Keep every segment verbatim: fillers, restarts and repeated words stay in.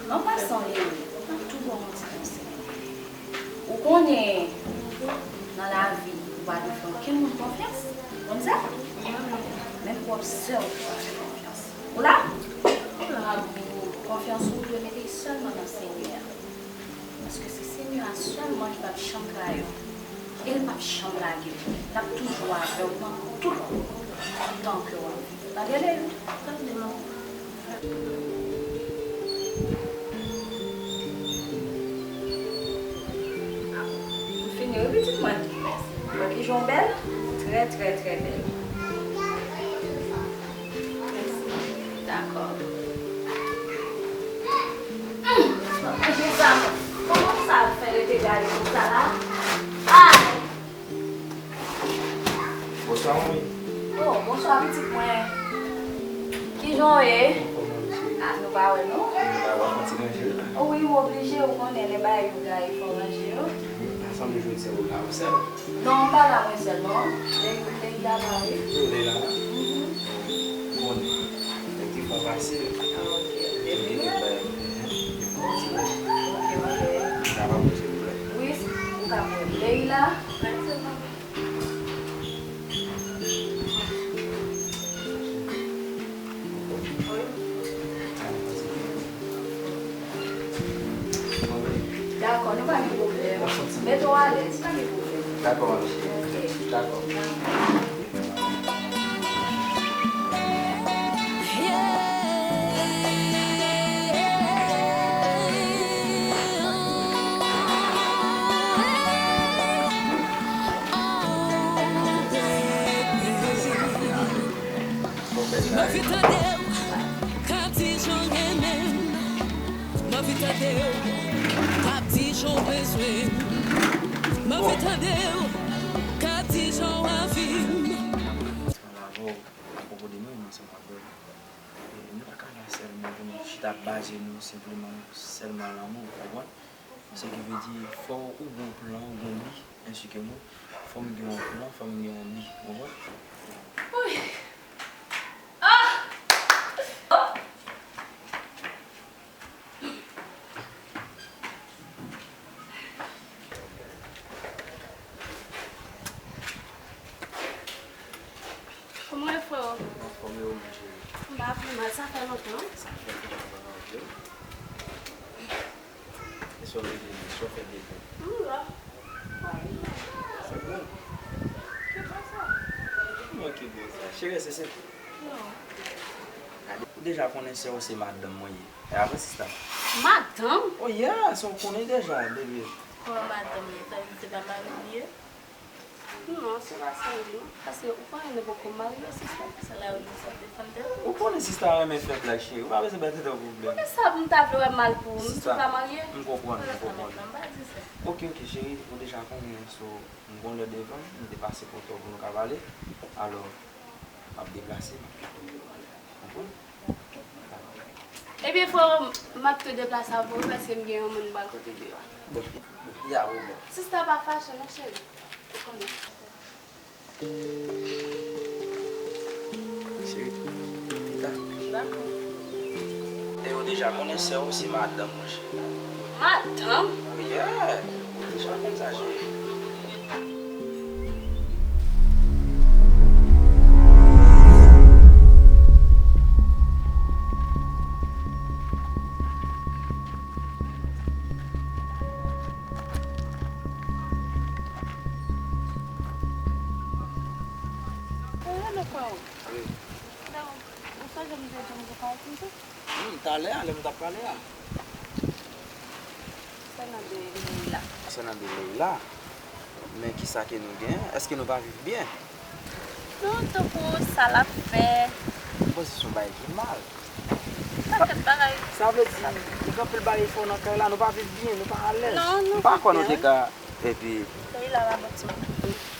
An pasan, Leni, m ap tou ba w yon ti konsèy. Ou konnen, nan lavi, ou pa dwe fè okenn moun konfyans. Ou konn sa? Menm pwòp sè w, ou pa fè konfyans. Ou la? M ap di w, konfyans ou, ou dwe mete l sèlman nan Senyè a. Paske se Senyè a sèlman ki p ap janm trayi w. E l p ap janm lage w. L ap toujou avè w nan tout tan ke w ap viv. Tande, Leni? Tande, manman. M fini, wi, pitit mwen. Mèsi. Mwen ki jan w bèl? Trè, trè, trè bèl. Mèsi. Dakò. Hum! Manje sa, kòman sa ap fè rete gade konsa la? Ay! Bonswa, manmi. Oh, bonswa, pitit mwen. Kijan w ye? Anfòm, manmi cheri. Ah, nou pa wè, non? Nou pa wè, fò ti ranje la. Oh, wi, w oblije, ou konnen, lè bagay yo gaye, fò ranje yo. Mhm. Sa sanble jodi se ou la, ou sèl? Non, m pa la mwen sèl, non. Lè, lè, Leila la, wi. Yo, Leila la? Mhm. Bon, nèg te fè w pase. Ah, ok. Depi lè. Mhm. Ok, ok. Sa va, bon, silvouplè. Wi, ou ka mwen. Leila. Dakò, nou pa gen pwoblèm. Mete w alèz, pa gen pwoblèm. Dakò, manmi cheri. Ok. Dakò. M anvi tande w ka di jan w renmen m. M anvi tande w ka di jan w bezwen m. M anvi tande w ka di jan w anvi m. Ansanm avè w, apwopo de mwen, m ansanm avè w. E, nou pa ka la sèlman pou nou chita ap baze nou senpleman, sèlman lanmou, ou konprann? Se ki vle di, fò ou gen yon plan, ou gen yon bi, ensi ke mwen, fò m gen yon plan, fò m gen yon bi, ou konprann? Wi. Ah! Kòman w ye, freo? Anfòm, e ou menm, cheri? M pa pi mal, sa fè lontan. Sa fè lontan, mwen anvi w. E sa w vle di, sa w fè depi? M la. Se bon. Ki bon sa? Kòman ki bon sa? Cheri, se, se... Non. Gade, ou deja konnen sè w se madanm mwen ye. E apre sista? Madanm? Oh yeah, sa w konnen deja, bebe. Kòman madanm li ye? Sa vle di se pa mari li ye? Non, se pa sa m di non. Paske ou konnen nou poko marye, sista. Sa la ou di sa defann tèt ou. Ou konnen sista renmen fè blag, cheri. Ou pa bezwen bay tèt ou pwoblèm. Poukisa m ta vle wè mal pou ou? M tou pa marye. M konprann, m konprann. M pa di sa. Ok, ok, cheri, ou deja konnen, so, m gon lè devan, m te pase kote w pou nou ka pale. Alò, m ap deplase, m ap kite w. Konprann? Ebyen, freo, m ap tou deplase avè w, paske m gen yon moun m pral kote deyò a. Bon, ya, bon, bon. Sista pa fache non, cheri. Ou konnen. Cheri, pita. Dakò. E ou deja konnen sè w se madanm mwen, cheri. Madanm? Wi, yeah. Ou deja konn sa, cheri. Ou rele frè w? Wi. Ou sonje m te di w m gen pati tou? Hmm, talè a, lè m t ap pale a. Konsènan de Leila. Konsènan de Leila? Men kisa ke nou gen? Èske nou pa viv byen? Non, tankou sa l ap fè. M panse se yon bagay ki mal. Pakèt bagay. Sa vle di, gen anpil bagay fè w nan kay la, nou pa viv byen, nou pa alèz. Non, nou viv byen, wi. M pa kwè nou te ka, epi... Leila pa bon timoun.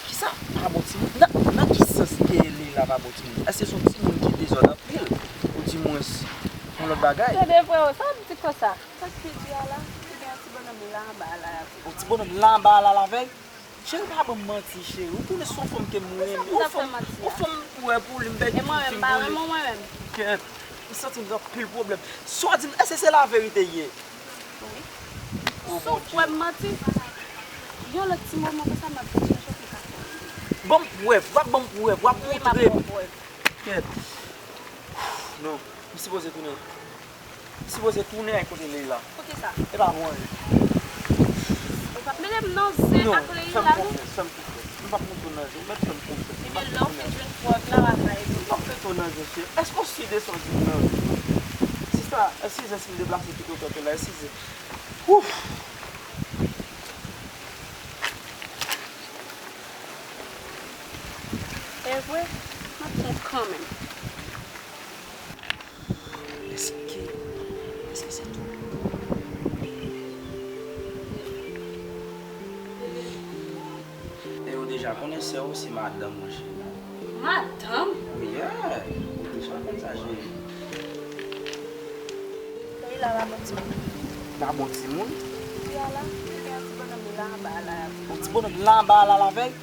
Kisa pa bon timoun? Nan, nan ki sans ke Leila pa bon timoun? Èske se yon timoun ki dezòd anpil? Oudimwens, yon lòt bagay? Tande, freo, sa w ap di konsa? Sa k pi di a la, li gen yon ti bònòm la anba a la, l ap... Yon ti bònòm la anba a la, l avè l? Cheri, pa ban m manti, cheri. Ou konnen se yon fanm ke m renmen. Yon fanm, yon fanm m pwè pou li, m pèdi tout fi m pou li. E mwen menm, m pa renmen w, mwen menm. Kèt. M santi m gen anpil pwoblèm. Sa w di m, èske se laverite l ye? Wi. Si w kwè m manti, yon lòt ti moman konsa, m ap vin chèche w pou w ka fè l. Ban m prèv, w ap ban m prèv, w ap montre m. Wi, m ap ba w prèv. Kèt. Non, m sipoze tounen. M sipoze tounen al kote Leila. Poukisa? E pa pou anyen. Ou p ap mele m nan zen ak Leila, non? Fè m konfyans, fè m konfyans. M p ap mete w nan zen, mèt fè m konfyans. Ebyen, lè w fin jwenn prèv la, w a ka ede m. M p ap mete w nan zen, cheri. Èske w si de sa w di m nan? Sista, èskize si m deplase kite w kanpe la, èskize. Ouf! E vre, m ap pran w kanmenm. Èske, èske se tou? E ou deja konnen sè ou se madanm ou, cheri. Madanm? Wi, yeah. Ou deja konn sa, cheri. Leila la bon timoun. La bon timoun? Wi, a la, gen yon ti bonòm la anba a la. Yon ti bonòm la anba a la avè l?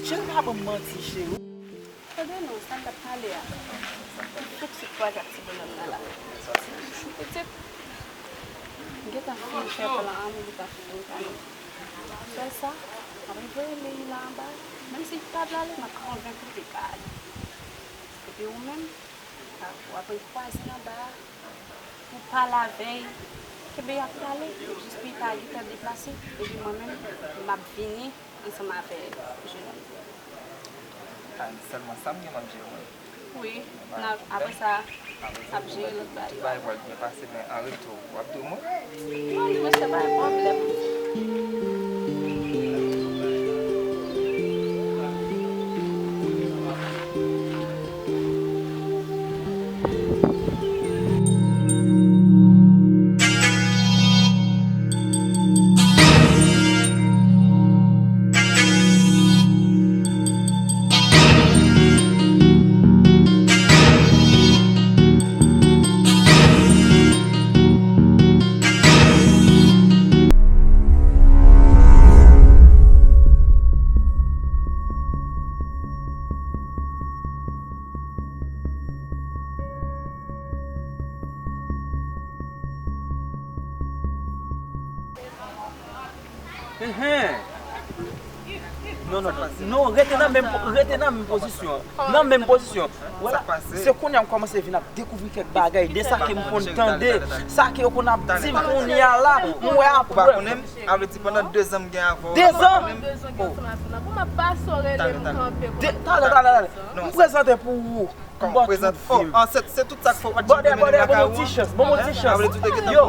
Cheri, pa ban m manti, cheri. Tande non, sa n t ap pale a. Fouti kwaze ak ti bonòm nan la. Pitit, m gentan fin fè plan an, m gentan fin vin pale. Sèl sa, m ap voye Leila anba. Menm si l pa vle ale, m ap konvenk li pou l ka ale. Epi ou menm, w ap kwaze anba a, pou pale avè l. Kenbe y ap pale, jis pou l pa gentan deplase. Epi mwen menm, m ap vini ansanm avè jenòm. Sèlman sa m gen m ap jere mwen. Wi, apre sa, n ap jere lòt bagay yo. Tout bagay pral byen pase, men an retou, w ap di w mwen? Wi, mesye, pa gen pwoblèm. Enhen. Non, non, non, rete nan menm, rete nan menm pozisyon. Nan menm pozisyon. Wè la, se kounye a m kòmanse vin ap dekouvri kèk bagay de sa ke m konn tande, sa ke yo konn ap di m kounye a la, m wè apre. Sa vle di pandan de zan m gen avè w. De zan? Talè, talè, talè, talè. M prezante pou ou. Kòman prezante? Oh, se tout sa k fè w pa t janm vin lakay ou an? Bòdè, bòdè, ban m yon ti chans, ban m yon ti chans. Yo,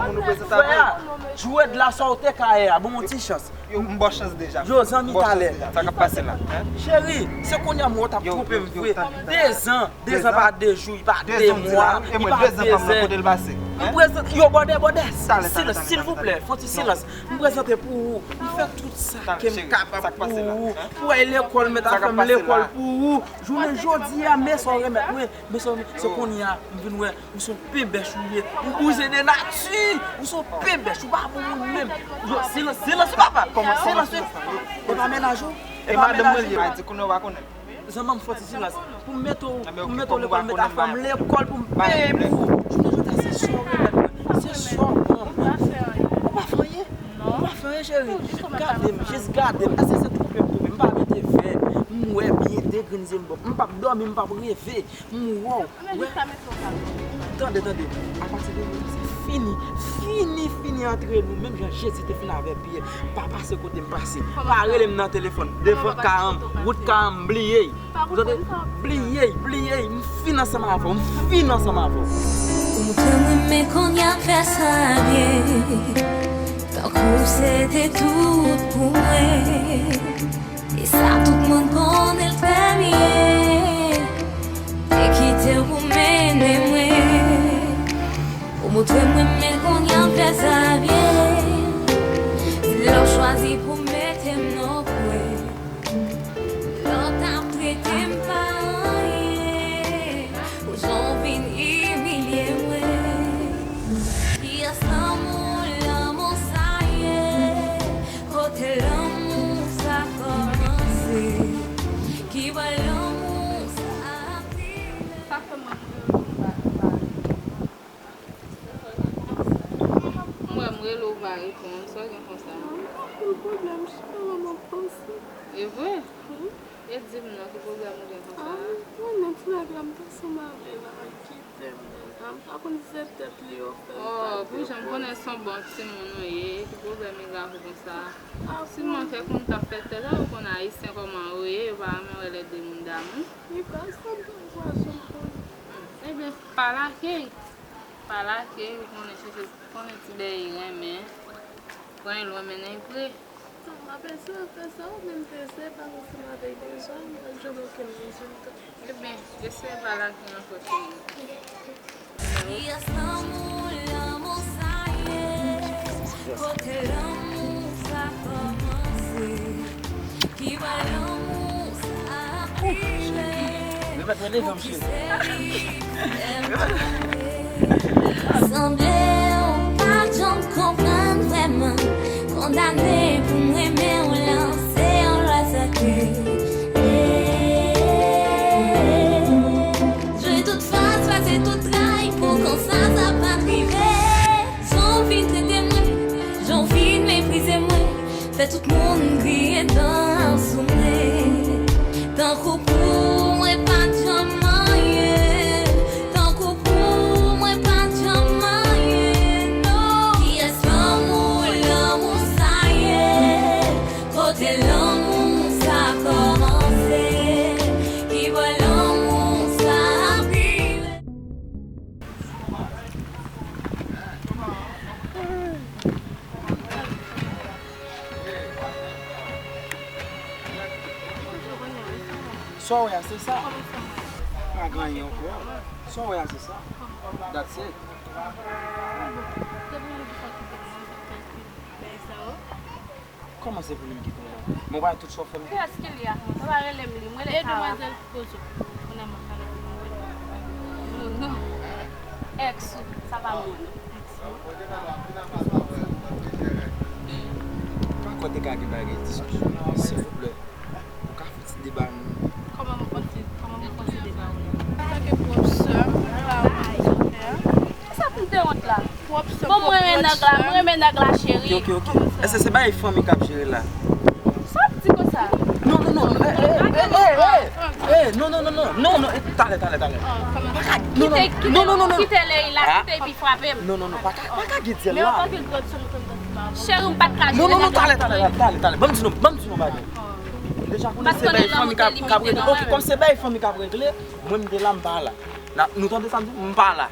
frè a, jwèt la sa w te ka ye a, ban m yon ti chans. Yo, m ba w chans deja. Yo, zanmi, talè. Sa k ap pase la? Cheri, se kounye a m wè w t ap twonpe m vre. De zan, de zan pa de jou, li pa de mwa, li pa de zè. M prezante, yo, bòdè, bòdè, silans, silvouplè, fon ti silans. M prezante pou ou, m fè tout sa ke m kapab pou ou. Pou w al lekòl, m mèt al fè m lekòl pou ou. Jounen jodi a, men sa w remèt mwen, men sa w, se kounye a, m vin wè, ou se yon penbèch ou ye, ou bouzen de nati, ou se yon penbèch, ou pa bon moun menm. Yo, silans, silans, papa, silans, e pa mennaj ou, e pa mennaj ou. E madanm mwen li ye, pa di kounye a w pa konnen. Zanmi m, fò ti silans, pou m mete w, pou m mete w lekòl, m mete afè m lekòl, pou m peye pou ou. Jounen jodi a, se sa w remèt mwen, se sa w ban m. Ou pa fè anyen. Ou pa fè anyen, cheri. Gade m, jis gade m. Èske se twonpe m twonpe? M pa mete vè. M wè byen, de grenn zye m bòk. M p ap dòmi, m p ap reve. M wè w. Tande, tande. Apati de jodi, se fini. Fini, fini antre nou. Menm jan Jezi te fin avè Pyè. Pa pase kote m pase. Pa rele m nan telefòn. Devan ka m, wout ka m, bliye y. Ou tande? Bliye y, bliye y, m fin ansanm avè w, m fin ansanm avè w. Ou te m renmen kounye a m fè sa byen, tankou se te tout pou mwen. E sa tout moun konnen l trè byen, te kite w pou mennen mwen. Ou montre m renmen kounye a m fè sa byen, se lè w chwazi pou mete m nan kwen. Lè w t ap trete m pa anyen, pou jan w vin imilye mwen. Kiyès lanmou, lanmou sa ye? Kote lanmou sa kòmanse? Ki bò lanmou sa ap rive? Sa fè mwen m rele w, m pa, m pa rele w. Rele w pa reponn, sa w gen konsa? Anpil pwoblèm, chita la m ap panse. E vre? Wi. E di m non, ki pwoblèm ou gen konsa? Ah, mwen menm ti nèg la m t ansanm avè l la, l kite m deja. M pa konn si se tèt li yo fè l. Oh, pou jan m konnen se yon bon timoun ou ye, ki pwoblèm li grave konsa? Ah, si m manke konn t ap fè tèt la, ou konn ayisyen kòman yo ye, yo pa renmen wè lè de moun damou. Li ka sanble pwason pou li. Ebyen, pa lage l. Pa lage l, ou konnen chèche, konnen ti bèy renmen. Pran l lwen mennen l pre. Tan m ap eseye fè sa, ou menm te eseye pale ansanm avè l deja, m pa jwenn okenn rezilta. Ebyen, eseye pale ak li ankò, cheri. Kiyès lanmou, lanmou sa ye? Kote lanmou sa kòmanse? Ki bò lanmou sa ap rive? Pou ki se li k fè m ale? Sanble ou pa janm konprann vrèman. Kondane pou m renmen w, lanse yon lwa sake. Jwe tout fas, pase tout tray pou konsa sa pa t rive. Jan w vin trete mwen, jan w vin meprize mwen, fè tout moun kriye dan sou mwen. Tankou pou mwen pa t janm anyen, tankou pou mwen pa t janm anyen, non. Kiyès lanmou, lanmou sa ye? Kote lanmou sa kòmanse? Ki bò lanmou sa ap rive? Sa w wè a, se sa. Pa gen anyen ankò. Sa w wè a, se sa. That's it. Kòman se pou li m ki konnen? Mwen pa tout sa w fè m. Kiyès ki li a? Ou pa rele m li, m rele Kara. E demwazèl Kozo. Kounye a m ap pale pou mwen. Non, non. Ex ou, sa pa mwen, non. Ex ou. Pa kwè te ka gen bagay diskisyon. Silvouplè, ou ka fè ti deba nou? Kòman m fè ti, kòman m fè ti deba ou la? Antanke pwòp sè m, ou pa wont sa w fè a? Kisa pou m te wont la? Pwòp sè, bon, mwen renmen nèg la, mwen renmen nèg la, cheri. Ok, ok, ok. Èske se bagay fanmi k ap jere la? Sa w ap di konsa? Non, non, non, eh, eh, eh, eh, eh, eh, non, non, non, non, non, non, eh, talè, talè, talè. Pa ka, non, non, non, non, non, non, kite, kite, non, non, non, non, kite Leila, ah, kite epi frape m. Non, non, non, pa ka, pa ka gen dyèl la. Cheri, m pa t ka jere nèg la. Non, non, non, talè, talè, talè, talè, talè. Ban m di nou, ban m di nou bagay. Deja, konnen se bagay fanmi k ap, k ap regle. Ok, kòm se bagay fanmi k ap regle, mwen m te la, m pa la. Na, nou tande sa m di? M pa la.